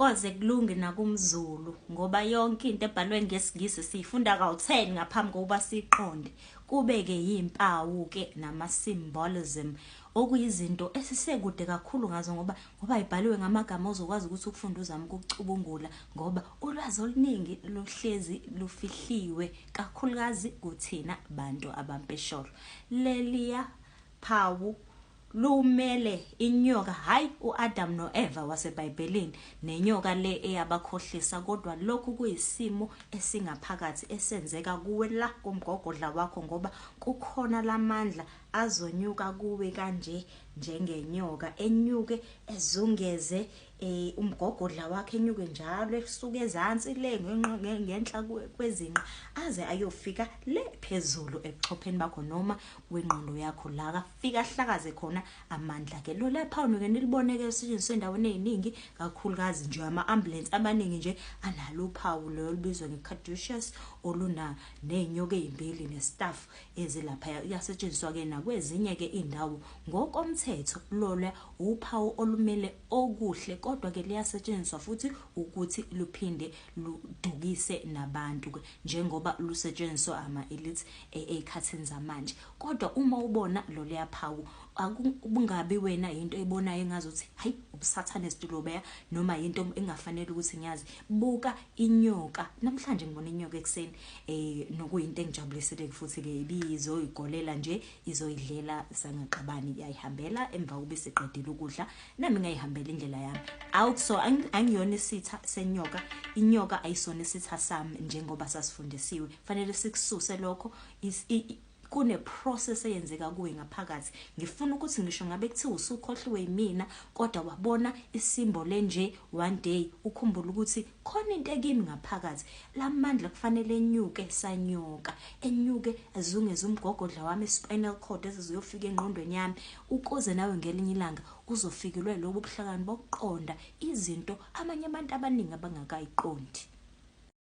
Koze kulunge nakumZulu ngoba yonke into ebhalwe ngesiNgisi siyifunda kawu-10 ngaphambi kokuba siyiqonde. Kube-ke yimpawu-ke nama-symbolism okuyizinto esisekude kakhulu ngazo ngoba ngoba ibhaliwe ngamagama ozokwazi ukuthi ukufunde uzame ukucubungula ngoba ulwazi oluningi luhlezi lufihliwe kakhulukazi kuthina bantu abampesholo. Leliya phawu lumele inyoka hayi uAdam noEva waseBhayibhelini nenyoka le eyabakhohlisa kodwa lokhu kuyisimo esingaphakathi esenzeka kuwe la kumgogodla wakho ngoba kukhona lamandla azonyuka kuwe kanje njengenyoka enyuke ezungeze eh umgogodla wakhe enyuke njalo esuke ezansi le ngenhla kwezinqa aze ayofika le phezulu ebuchopheni bakho noma kwingqondo yakho la kafika ahlakaze khona amandla ke lo lapha ke niliboneke usetshenziswe endaweni eziningi kakhulukazi nje ama ambulance amaningi nje analo uphawu lo olubizwa nge-caduceus oluna nezinyoka ezimbili nestaff ezilapha iyasetshenziswa ke nakwezinye ke indawo ngokomthetho lola uphawu olumele okuhle kodwa ke liyasetshenziswa futhi ukuthi luphinde ludukise nabantu ke njengoba lusetshenziswa ama elites ezikhathini zamanje kodwa uma ubona lo liyaphawu akungabi wena into eyibonayo engazuthi hayi ubusathane esitulobeya noma into engafanele ukuthi ngiyazi buka inyoka namhlanje ngibona inyoka ekuseni eh nokuyinto engijabulisile futhi ke ibizoyigolela nje izoyidlela sangaxabani yayihambela emva kube siqedile ukudla nami ngayihambela indlela yami out so angiyona isitha senyoka inyoka ayisona isitha sami njengoba sasifundisiwe fanele sikususe lokho kune process eyenzeka kuwe ngaphakathi ngifuna ukuthi ngisho ngabe kuthiwa usukhohliwe yimina kodwa wabona isimbo lenje one day ukhumbule ukuthi khona into ekimi ngaphakathi lamandla kufanele enyuke sanyoka enyuke azungeze umgogodla wami spinal cord ezizuyofika engqondweni yami ukuze nawe ngelinye ilanga uzofikelwe lobu buhlakani bokuqonda izinto amanye abantu abaningi abangakayiqondi.